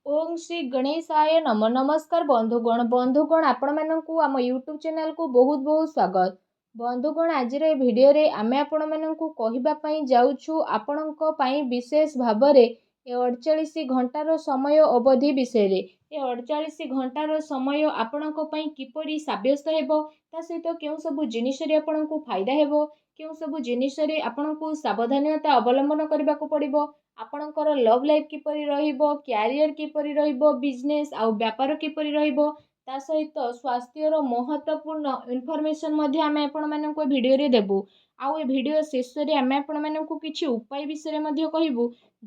ଓଁ ଶ୍ରୀ ଗଣେଶାୟ ନମଃ। ନମସ୍କାର ବନ୍ଧୁଗଣ। ବନ୍ଧୁଗଣ, ଆପଣମାନଙ୍କୁ ଆମ ୟୁଟ୍ୟୁବ୍ ଚ୍ୟାନେଲକୁ ବହୁତ ବହୁତ ସ୍ୱାଗତ। ବନ୍ଧୁଗଣ, ଆଜିର ଏ ଭିଡ଼ିଓରେ ଆମେ ଆପଣମାନଙ୍କୁ କହିବା ପାଇଁ ଯାଉଛୁ ଆପଣଙ୍କ ପାଇଁ ବିଶେଷ ଭାବରେ ଏ 48 ଘଣ୍ଟାର ସମୟ ଅବଧି ବିଷୟରେ। ଏ 48 ଘଣ୍ଟାର ସମୟ ଆପଣଙ୍କ ପାଇଁ କିପରି ସାବ୍ୟସ୍ତ ହେବ, ତା ସହିତ କେଉଁ ସବୁ ଜିନିଷରେ ଆପଣଙ୍କୁ ଫାଇଦା ହେବ, କେଉଁ ସବୁ ଜିନିଷରେ ଆପଣଙ୍କୁ ସାବଧାନତା ଅବଲମ୍ବନ କରିବାକୁ ପଡ଼ିବ, ଆପଣଙ୍କର ଲଭ୍ ଲାଇଫ୍ କିପରି ରହିବ, କ୍ୟାରିୟର କିପରି ରହିବ, ବିଜନେସ୍ ଆଉ ବ୍ୟାପାର କିପରି ରହିବ, ତା ସହିତ ସ୍ୱାସ୍ଥ୍ୟର ମହତ୍ତ୍ୱପୂର୍ଣ୍ଣ ଇନଫର୍ମେସନ୍ ମଧ୍ୟ ଆମେ ଆପଣମାନଙ୍କୁ ଏ ଭିଡ଼ିଓରେ ଦେବୁ। ଆଉ ଏ ଭିଡ଼ିଓ ଶେଷରେ ଆମେ ଆପଣମାନଙ୍କୁ କିଛି ଉପାୟ ବିଷୟରେ ମଧ୍ୟ କହିବୁ,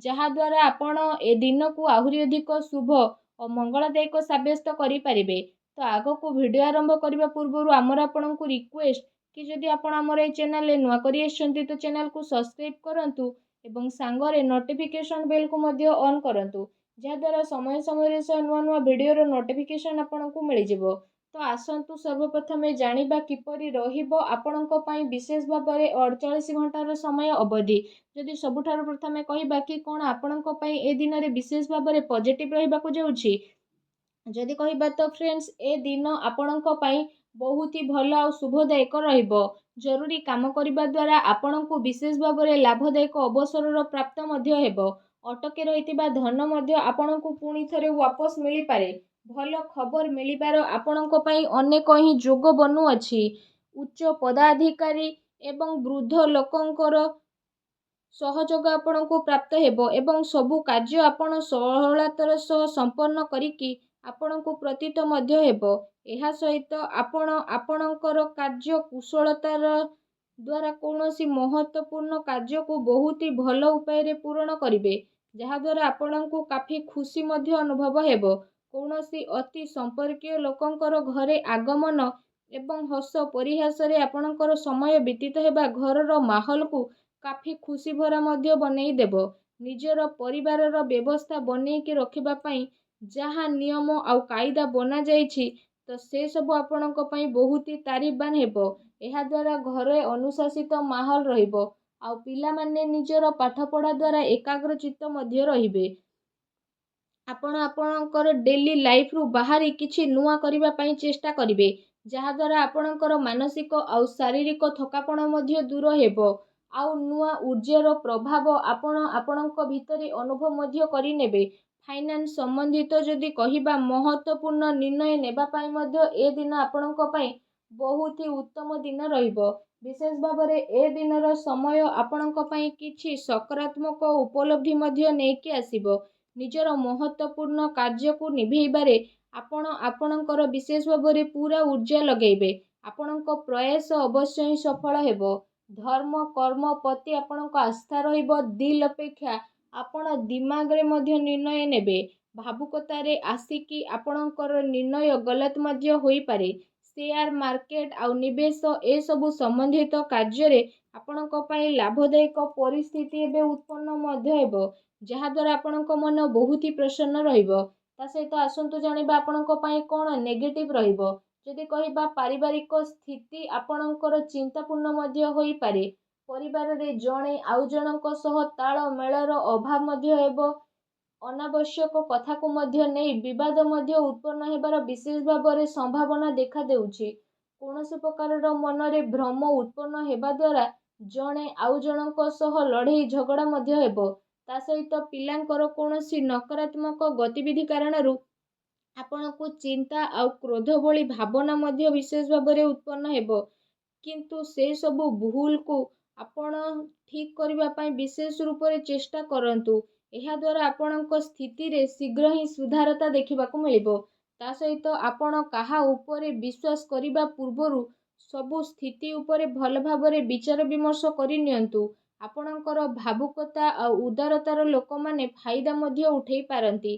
ଯାହାଦ୍ୱାରା ଆପଣ ଏ ଦିନକୁ ଆହୁରି ଅଧିକ ଶୁଭ ଓ ମଙ୍ଗଳଦାୟକ ସାବ୍ୟସ୍ତ କରିପାରିବେ। ତ ଆଗକୁ ଭିଡ଼ିଓ ଆରମ୍ଭ କରିବା ପୂର୍ବରୁ ଆମର ଆପଣଙ୍କୁ ରିକ୍ୱେଷ୍ଟ କି ଯଦି ଆପଣ ଆମର ଏ ଚ୍ୟାନେଲରେ ନୂଆ କରି ଆସିଛନ୍ତି, ତ ଚ୍ୟାନେଲକୁ ସବସ୍କ୍ରାଇବ୍ କରନ୍ତୁ ଏବଂ ସାଙ୍ଗରେ ନୋଟିଫିକେସନ୍ ବେଲ୍କୁ ମଧ୍ୟ ଅନ୍ କରନ୍ତୁ, ଯାହାଦ୍ୱାରା ସମୟ ସମୟରେ ସହ ନୂଆ ନୂଆ ଭିଡ଼ିଓର ନୋଟିଫିକେସନ୍ ଆପଣଙ୍କୁ ମିଳିଯିବ। ତ ଆସନ୍ତୁ ସର୍ବପ୍ରଥମେ ଜାଣିବା କିପରି ରହିବ ଆପଣଙ୍କ ପାଇଁ ବିଶେଷ ଭାବରେ 48 ଘଣ୍ଟାର ସମୟ ଅବଧି। ଯଦି ସବୁଠାରୁ ପ୍ରଥମେ କହିବା କି କ'ଣ ଆପଣଙ୍କ ପାଇଁ ଏ ଦିନରେ ବିଶେଷ ଭାବରେ ପଜିଟିଭ୍ ରହିବାକୁ ଯାଉଛି, ଯଦି କହିବା ତ ଫ୍ରେଣ୍ଡସ୍, ଏ ଦିନ ଆପଣଙ୍କ ପାଇଁ ବହୁତ ହି ଭଲ ଆଉ ଶୁଭଦାୟକ ରହିବ। ଜରୁରୀ କାମ କରିବା ଦ୍ୱାରା ଆପଣଙ୍କୁ ବିଶେଷ ଭାବରେ ଲାଭଦାୟକ ଅବସରର ପ୍ରାପ୍ତ ମଧ୍ୟ ହେବ। ଅଟକି ରହିଥିବା ଧନ ମଧ୍ୟ ଆପଣଙ୍କୁ ପୁଣି ଥରେ ୱାପସ ମିଳିପାରେ। ଭଲ ଖବର ମିଳିବାର ଆପଣଙ୍କ ପାଇଁ ଅନେକ ହିଁ ଯୋଗ ବନୁଅଛି। ଉଚ୍ଚ ପଦାଧିକାରୀ ଏବଂ ବୃଦ୍ଧ ଲୋକଙ୍କର ସହଯୋଗ ଆପଣଙ୍କୁ ପ୍ରାପ୍ତ ହେବ ଏବଂ ସବୁ କାର୍ଯ୍ୟ ଆପଣ ସଫଳତାର ସହ ସମ୍ପନ୍ନ କରିକି ଆପଣଙ୍କୁ ପ୍ରତୀତ ମଧ୍ୟ ହେବ। ଏହା ସହିତ ଆପଣ ଆପଣଙ୍କର କାର୍ଯ୍ୟ କୁଶଳତାର ଦ୍ୱାରା କୌଣସି ମହତ୍ତ୍ୱପୂର୍ଣ୍ଣ କାର୍ଯ୍ୟକୁ ବହୁତ ହି ଭଲ ଉପାୟରେ ପୂରଣ କରିବେ, ଯାହାଦ୍ୱାରା ଆପଣଙ୍କୁ କାଫି ଖୁସି ମଧ୍ୟ ଅନୁଭବ ହେବ। କୌଣସି ଅତି ସମ୍ପର୍କୀୟ ଲୋକଙ୍କର ଘରେ ଆଗମନ ଏବଂ ହସ ପରିହାସରେ ଆପଣଙ୍କର ସମୟ ବ୍ୟତୀତ ହେବା ଘରର ମାହୋଲକୁ କାଫି ଖୁସି ଭରା ମଧ୍ୟ ବନେଇ ଦେବ। ନିଜର ପରିବାରର ବ୍ୟବସ୍ଥା ବନେଇକି ରଖିବା ପାଇଁ ଯାହା ନିୟମ ଆଉ କାଇଦା ବନାଯାଇଛି, ତ ସେସବୁ ଆପଣଙ୍କ ପାଇଁ ବହୁତ ହି ତାରିଫବାନ ହେବ। ଏହାଦ୍ୱାରା ଘରେ ଅନୁଶାସିତ ମାହୋଲ ରହିବ ଆଉ ପିଲାମାନେ ନିଜର ପାଠପଢ଼ା ଦ୍ୱାରା ଏକାଗ୍ରଚିତ୍ତ ମଧ୍ୟ ରହିବେ। ଆପଣ ଆପଣଙ୍କର ଡେଲି ଲାଇଫରୁ ବାହାରି କିଛି ନୂଆ କରିବା ପାଇଁ ଚେଷ୍ଟା କରିବେ, ଯାହାଦ୍ୱାରା ଆପଣଙ୍କର ମାନସିକ ଆଉ ଶାରୀରିକ ଥକାପଣ ମଧ୍ୟ ଦୂର ହେବ ଆଉ ନୂଆ ଉର୍ଜାର ପ୍ରଭାବ ଆପଣ ଆପଣଙ୍କ ଭିତରେ ଅନୁଭବ ମଧ୍ୟ କରିନେବେ। ଫାଇନାନ୍ସ ସମ୍ବନ୍ଧିତ ଯଦି କହିବା, ମହତ୍ତ୍ୱପୂର୍ଣ୍ଣ ନିର୍ଣ୍ଣୟ ନେବା ପାଇଁ ମଧ୍ୟ ଏ ଦିନ ଆପଣଙ୍କ ପାଇଁ ବହୁତ ହି ଉତ୍ତମ ଦିନ ରହିବ। ବିଶେଷ ଭାବରେ ଏ ଦିନର ସମୟ ଆପଣଙ୍କ ପାଇଁ କିଛି ସକାରାତ୍ମକ ଉପଲବ୍ଧି ମଧ୍ୟ ନେଇକି ଆସିବ। ନିଜର ମହତ୍ତ୍ୱପୂର୍ଣ୍ଣ କାର୍ଯ୍ୟକୁ ନିଭେଇବାରେ ଆପଣ ଆପଣଙ୍କର ବିଶେଷ ଭାବରେ ପୁରା ଉର୍ଜା ଲଗେଇବେ। ଆପଣଙ୍କ ପ୍ରୟାସ ଅବଶ୍ୟ ହିଁ ସଫଳ ହେବ। ଧର୍ମ କର୍ମ ପ୍ରତି ଆପଣଙ୍କ ଆସ୍ଥା ରହିବ। ଦିଲ ଅପେକ୍ଷା ଆପଣ ଦିମାଗରେ ମଧ୍ୟ ନିର୍ଣ୍ଣୟ ନେବେ। ଭାବୁକତାରେ ଆସିକି ଆପଣଙ୍କର ନିର୍ଣ୍ଣୟ ଗଲତ ମଧ୍ୟ ହୋଇପାରେ। ସେୟାର ମାର୍କେଟ ଆଉ ନିବେଶ ଏସବୁ ସମ୍ବନ୍ଧିତ କାର୍ଯ୍ୟରେ ଆପଣଙ୍କ ପାଇଁ ଲାଭଦାୟକ ପରିସ୍ଥିତି ଏବେ ଉତ୍ପନ୍ନ ମଧ୍ୟ ହେବ, ଯାହାଦ୍ୱାରା ଆପଣଙ୍କ ମନ ବହୁତ ହି ପ୍ରସନ୍ନ ରହିବ। ତା ସହିତ ଆସନ୍ତୁ ଜାଣିବା ଆପଣଙ୍କ ପାଇଁ କ'ଣ ନେଗେଟିଭ୍ ରହିବ। ଯଦି କହିବା, ପାରିବାରିକ ସ୍ଥିତି ଆପଣଙ୍କର ଚିନ୍ତାପୂର୍ଣ୍ଣ ମଧ୍ୟ ହୋଇପାରେ। ପରିବାରରେ ଜଣେ ଆଉ ଜଣଙ୍କ ସହ ତାଳମେଳର ଅଭାବ ମଧ୍ୟ ହେବ। ଅନାବଶ୍ୟକ କଥାକୁ ମଧ୍ୟ ନେଇ ବିବାଦ ମଧ୍ୟ ଉତ୍ପନ୍ନ ହେବାର ବିଶେଷ ଭାବରେ ସମ୍ଭାବନା ଦେଖାଦେଉଛି। କୌଣସି ପ୍ରକାରର ମନରେ ଭ୍ରମ ଉତ୍ପନ୍ନ ହେବା ଦ୍ୱାରା ଜଣେ ଆଉ ଜଣଙ୍କ ସହ ଲଢ଼େଇ ଝଗଡ଼ା ମଧ୍ୟ ହେବ। ତା ସହିତ ପିଲାଙ୍କର କୌଣସି ନକାରାତ୍ମକ ଗତିବିଧି କାରଣରୁ ଆପଣଙ୍କୁ ଚିନ୍ତା ଆଉ କ୍ରୋଧ ଭଳି ଭାବନା ମଧ୍ୟ ବିଶେଷ ଭାବରେ ଉତ୍ପନ୍ନ ହେବ। କିନ୍ତୁ ସେସବୁ ଭୁଲକୁ ଆପଣ ଠିକ୍ କରିବା ପାଇଁ ବିଶେଷ ରୂପରେ ଚେଷ୍ଟା କରନ୍ତୁ। ଏହାଦ୍ୱାରା ଆପଣଙ୍କ ସ୍ଥିତିରେ ଶୀଘ୍ର ହିଁ ସୁଧାରତା ଦେଖିବାକୁ ମିଳିବ। ତା ସହିତ ଆପଣ କାହା ଉପରେ ବିଶ୍ୱାସ କରିବା ପୂର୍ବରୁ ସବୁ ସ୍ଥିତି ଉପରେ ଭଲ ଭାବରେ ବିଚାର ବିମର୍ଶ କରିନିଅନ୍ତୁ। ଆପଣଙ୍କର ଭାବୁକତା ଆଉ ଉଦାରତାର ଲୋକମାନେ ଫାଇଦା ମଧ୍ୟ ଉଠେଇ ପାରନ୍ତି।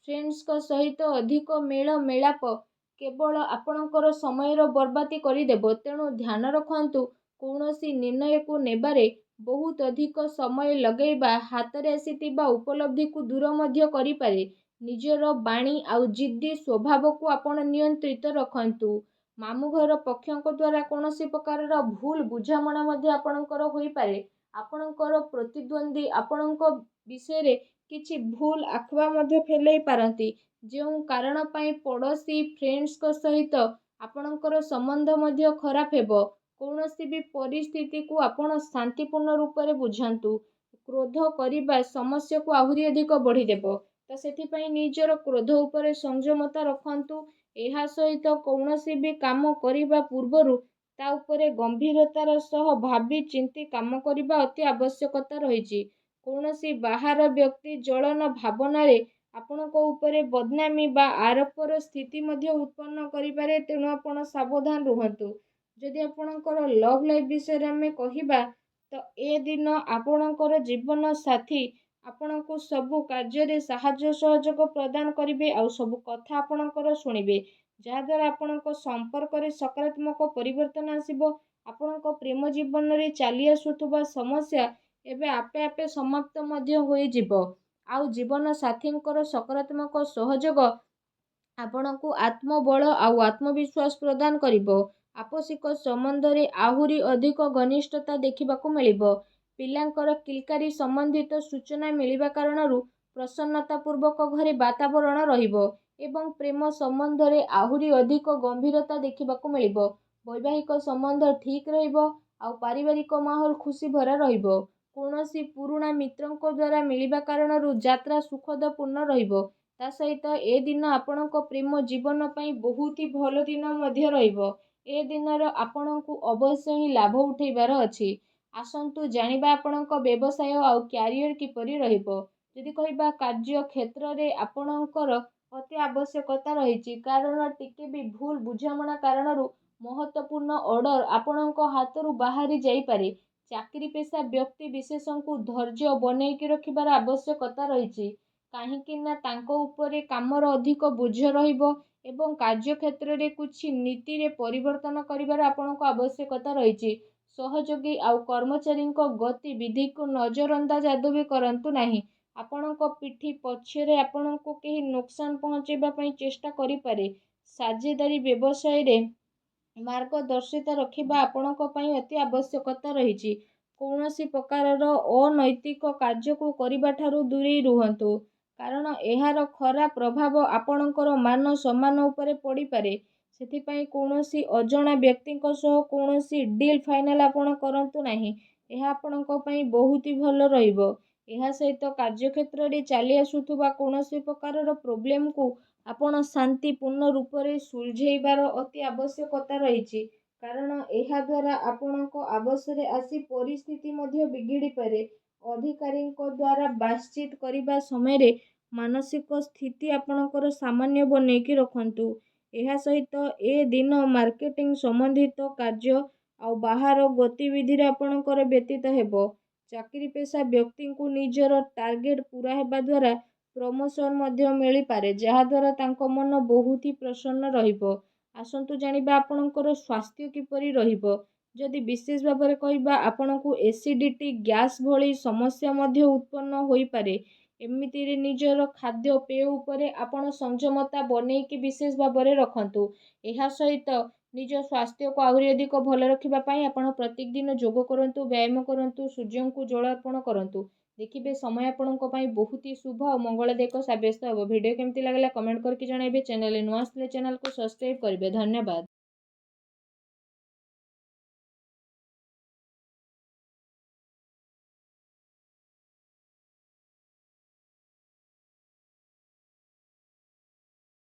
ଫ୍ରେଣ୍ଡସ୍ଙ୍କ ସହିତ ଅଧିକ ମେଳ ମେଳାପ କେବଳ ଆପଣଙ୍କର ସମୟର ବର୍ବାଦି କରିଦେବ। ତେଣୁ ଧ୍ୟାନ ରଖନ୍ତୁ, କୌଣସି ନିର୍ଣ୍ଣୟକୁ ନେବାରେ ବହୁତ ଅଧିକ ସମୟ ଲଗେଇବା ହାତରେ ଆସିଥିବା ଉପଲବ୍ଧିକୁ ଦୂର ମଧ୍ୟ କରିପାରେ। ନିଜର ବାଣୀ ଆଉ ଜିଦ୍ଦି ସ୍ୱଭାବକୁ ଆପଣ ନିୟନ୍ତ୍ରିତ ରଖନ୍ତୁ। ମାମୁଁ ଘର ପକ୍ଷଙ୍କ ଦ୍ୱାରା କୌଣସି ପ୍ରକାରର ଭୁଲ ବୁଝାମଣା ମଧ୍ୟ ଆପଣଙ୍କର ହୋଇପାରେ। ଆପଣଙ୍କର ପ୍ରତିଦ୍ୱନ୍ଦ୍ୱୀ ଆପଣଙ୍କ ବିଷୟରେ କିଛି ଭୁଲ ଆଖବା ମଧ୍ୟ ଫେଲେଇ ପାରନ୍ତି, ଯେଉଁ କାରଣ ପାଇଁ ପଡ଼ୋଶୀ ଫ୍ରେଣ୍ଡସ୍ଙ୍କ ସହିତ ଆପଣଙ୍କର ସମ୍ବନ୍ଧ ମଧ୍ୟ ଖରାପ ହେବ। କୌଣସି ବି ପରିସ୍ଥିତିକୁ ଆପଣ ଶାନ୍ତିପୂର୍ଣ୍ଣ ରୂପରେ ବୁଝାନ୍ତୁ। କ୍ରୋଧ କରିବା ସମସ୍ୟାକୁ ଆହୁରି ଅଧିକ ବଢ଼ିଦେବ, ତ ସେଥିପାଇଁ ନିଜର କ୍ରୋଧ ଉପରେ ସଂଯମତା ରଖନ୍ତୁ। ଏହା ସହିତ କୌଣସି ବି କାମ କରିବା ପୂର୍ବରୁ ତା ଉପରେ ଗମ୍ଭୀରତାର ସହ ଭାବି ଚିନ୍ତି କାମ କରିବା ଅତି ଆବଶ୍ୟକତା ରହିଛି। କୌଣସି ବାହାର ବ୍ୟକ୍ତି ଜଳନ ଭାବନାରେ ଆପଣଙ୍କ ଉପରେ ବଦନାମୀ ବା ଆରୋପର ସ୍ଥିତି ମଧ୍ୟ ଉତ୍ପନ୍ନ କରିପାରେ, ତେଣୁ ଆପଣ ସାବଧାନ ରୁହନ୍ତୁ। ଯଦି ଆପଣଙ୍କର ଲଭ୍ ଲାଇଫ୍ ବିଷୟରେ ଆମେ କହିବା, ତ ଏ ଦିନ ଆପଣଙ୍କର ଜୀବନ ସାଥୀ ଆପଣଙ୍କୁ ସବୁ କାର୍ଯ୍ୟରେ ସାହାଯ୍ୟ ସହଯୋଗ ପ୍ରଦାନ କରିବେ ଆଉ ସବୁ କଥା ଆପଣଙ୍କର ଶୁଣିବେ, ଯାହାଦ୍ୱାରା ଆପଣଙ୍କ ସମ୍ପର୍କରେ ସକାରାତ୍ମକ ପରିବର୍ତ୍ତନ ଆସିବ। ଆପଣଙ୍କ ପ୍ରେମ ଜୀବନରେ ଚାଲି ଆସୁଥିବା ସମସ୍ୟା ଏବେ ଆପେ ଆପେ ସମାପ୍ତ ମଧ୍ୟ ହୋଇଯିବ, ଆଉ ଜୀବନ ସାଥୀଙ୍କର ସକାରାତ୍ମକ ସହଯୋଗ ଆପଣଙ୍କୁ ଆତ୍ମବଳ ଆଉ ଆତ୍ମବିଶ୍ୱାସ ପ୍ରଦାନ କରିବ। ଆପୋଷିକ ସମ୍ବନ୍ଧରେ ଆହୁରି ଅଧିକ ଘନିଷ୍ଠତା ଦେଖିବାକୁ ମିଳିବ। ପିଲାଙ୍କର କିଲକାରୀ ସମ୍ବନ୍ଧିତ ସୂଚନା ମିଳିବା କାରଣରୁ ପ୍ରସନ୍ନତାପୂର୍ବକ ଘରେ ବାତାବରଣ ରହିବ ଏବଂ ପ୍ରେମ ସମ୍ବନ୍ଧରେ ଆହୁରି ଅଧିକ ଗମ୍ଭୀରତା ଦେଖିବାକୁ ମିଳିବ। ବୈବାହିକ ସମ୍ବନ୍ଧ ଠିକ୍ ରହିବ ଆଉ ପାରିବାରିକ ମାହୋଲ ଖୁସି ଭରା ରହିବ। କୌଣସି ପୁରୁଣା ମିତ୍ରଙ୍କ ଦ୍ୱାରା ମିଳିବା କାରଣରୁ ଯାତ୍ରା ସୁଖଦପୂର୍ଣ୍ଣ ରହିବ। ତା ସହିତ ଏ ଦିନ ଆପଣଙ୍କ ପ୍ରେମ ଜୀବନ ପାଇଁ ବହୁତ ହି ଭଲ ଦିନ ମଧ୍ୟ ରହିବ। ଏ ଦିନର ଆପଣଙ୍କୁ ଅବଶ୍ୟ ହିଁ ଲାଭ ଉଠେଇବାର ଅଛି। ଆସନ୍ତୁ ଜାଣିବା ଆପଣଙ୍କ ବ୍ୟବସାୟ ଆଉ କ୍ୟାରିୟର କିପରି ରହିବ। ଯଦି କହିବା, କାର୍ଯ୍ୟ କ୍ଷେତ୍ରରେ ଆପଣଙ୍କର ଅତି ଆବଶ୍ୟକତା ରହିଛି, କାରଣ ଟିକେ ବି ଭୁଲ ବୁଝାମଣା କାରଣରୁ ମହତ୍ତ୍ୱପୂର୍ଣ୍ଣ ଅର୍ଡ଼ର ଆପଣଙ୍କ ହାତରୁ ବାହାରି ଯାଇପାରେ। ଚାକିରି ପେଶା ବ୍ୟକ୍ତି ବିଶେଷଙ୍କୁ ଧୈର୍ଯ୍ୟ ବନେଇକି ରଖିବାର ଆବଶ୍ୟକତା ରହିଛି, କାହିଁକି ନା ତାଙ୍କ ଉପରେ କାମର ଅଧିକ ବୋଝ ରହିବ ଏବଂ କାର୍ଯ୍ୟକ୍ଷେତ୍ରରେ କିଛି ନୀତିରେ ପରିବର୍ତ୍ତନ କରିବାର ଆପଣଙ୍କୁ ଆବଶ୍ୟକତା ରହିଛି। ସହଯୋଗୀ ଆଉ କର୍ମଚାରୀଙ୍କ ଗତିବିଧିକୁ ନଜରଅନ୍ଦାଜ ଆଦୌ ବି କରନ୍ତୁ ନାହିଁ। ଆପଣଙ୍କ ପିଠି ପଛରେ ଆପଣଙ୍କୁ କେହି ନୋକସାନ ପହଞ୍ଚାଇବା ପାଇଁ ଚେଷ୍ଟା କରିପାରେ। ସାଝେଦାରୀ ବ୍ୟବସାୟରେ ମାର୍ଗଦର୍ଶିତା ରଖିବା ଆପଣଙ୍କ ପାଇଁ ଅତି ଆବଶ୍ୟକତା ରହିଛି। କୌଣସି ପ୍ରକାରର ଅନୈତିକ କାର୍ଯ୍ୟକୁ କରିବା ଠାରୁ ଦୂରେଇ ରୁହନ୍ତୁ, କାରଣ ଏହାର ଖରାପ ପ୍ରଭାବ ଆପଣଙ୍କର ମାନ ସମ୍ମାନ ଉପରେ ପଡ଼ିପାରେ। ସେଥିପାଇଁ କୌଣସି ଅଜଣା ବ୍ୟକ୍ତିଙ୍କ ସହ କୌଣସି ଡିଲ୍ ଫାଇନାଲ୍ ଆପଣ କରନ୍ତୁ ନାହିଁ, ଏହା ଆପଣଙ୍କ ପାଇଁ ବହୁତ ହି ଭଲ ରହିବ। ଏହା ସହିତ କାର୍ଯ୍ୟକ୍ଷେତ୍ରରେ ଚାଲି ଆସୁଥିବା କୌଣସି ପ୍ରକାରର ପ୍ରୋବ୍ଲେମକୁ ଆପଣ ଶାନ୍ତିପୂର୍ଣ୍ଣ ରୂପରେ ସୁଲଝେଇବାର ଅତି ଆବଶ୍ୟକତା ରହିଛି, କାରଣ ଏହାଦ୍ୱାରା ଆପଣଙ୍କ ଆବଶ୍ୟରେ ଆସି ପରିସ୍ଥିତି ମଧ୍ୟ ବିଗିଡ଼ିପାରେ। ଅଧିକାରୀଙ୍କ ଦ୍ୱାରା ବାତଚିତ କରିବା ସମୟରେ ମାନସିକ ସ୍ଥିତି ଆପଣଙ୍କର ସାମାନ୍ୟ ବନେଇକି ରଖନ୍ତୁ। ଏହା ସହିତ ଏ ଦିନ ମାର୍କେଟିଂ ସମ୍ବନ୍ଧିତ କାର୍ଯ୍ୟ ଆଉ ବାହାର ଗତିବିଧିରେ ଆପଣଙ୍କର ବ୍ୟତୀତ ହେବ। ଚାକିରି ପେଶା ବ୍ୟକ୍ତିଙ୍କୁ ନିଜର ଟାର୍ଗେଟ୍ ପୂରା ହେବା ଦ୍ୱାରା ପ୍ରମୋସନ୍ ମଧ୍ୟ ମିଳିପାରେ, ଯାହାଦ୍ୱାରା ତାଙ୍କ ମନ ବହୁତ ହି ପ୍ରସନ୍ନ ରହିବ। ଆସନ୍ତୁ ଜାଣିବା ଆପଣଙ୍କର ସ୍ୱାସ୍ଥ୍ୟ କିପରି ରହିବ। ଯଦି ବିଶେଷ ଭାବରେ କହିବା, ଆପଣଙ୍କୁ ଏସିଡ଼ିଟି, ଗ୍ୟାସ୍ ଭଳି ସମସ୍ୟା ମଧ୍ୟ ଉତ୍ପନ୍ନ ହୋଇପାରେ। ଏମିତିରେ ନିଜର ଖାଦ୍ୟପେୟ ଉପରେ ଆପଣ ସଂଯମତା ବନେଇକି ବିଶେଷ ଭାବରେ ରଖନ୍ତୁ। ଏହା ସହିତ ନିଜ ସ୍ୱାସ୍ଥ୍ୟକୁ ଆହୁରି ଅଧିକ ଭଲ ରଖିବା ପାଇଁ ଆପଣ ପ୍ରତ୍ୟେକ ଦିନ ଯୋଗ କରନ୍ତୁ, ବ୍ୟାୟାମ କରନ୍ତୁ, ସୂର୍ଯ୍ୟଙ୍କୁ ଜଳ ଅର୍ପଣ କରନ୍ତୁ। ଦେଖିବେ ସମୟ ଆପଣଙ୍କ ପାଇଁ ବହୁତ ହି ଶୁଭ ଆଉ ମଙ୍ଗଳଦାୟକ ସାବ୍ୟସ୍ତ ହେବ। ଭିଡ଼ିଓ କେମିତି ଲାଗିଲା କମେଣ୍ଟ କରିକି ଜଣାଇବେ। ଚ୍ୟାନେଲରେ ନୂଆ ଆସିଲେ ଚ୍ୟାନେଲକୁ ସବସ୍କ୍ରାଇବ୍ କରିବେ। ଧନ୍ୟବାଦ।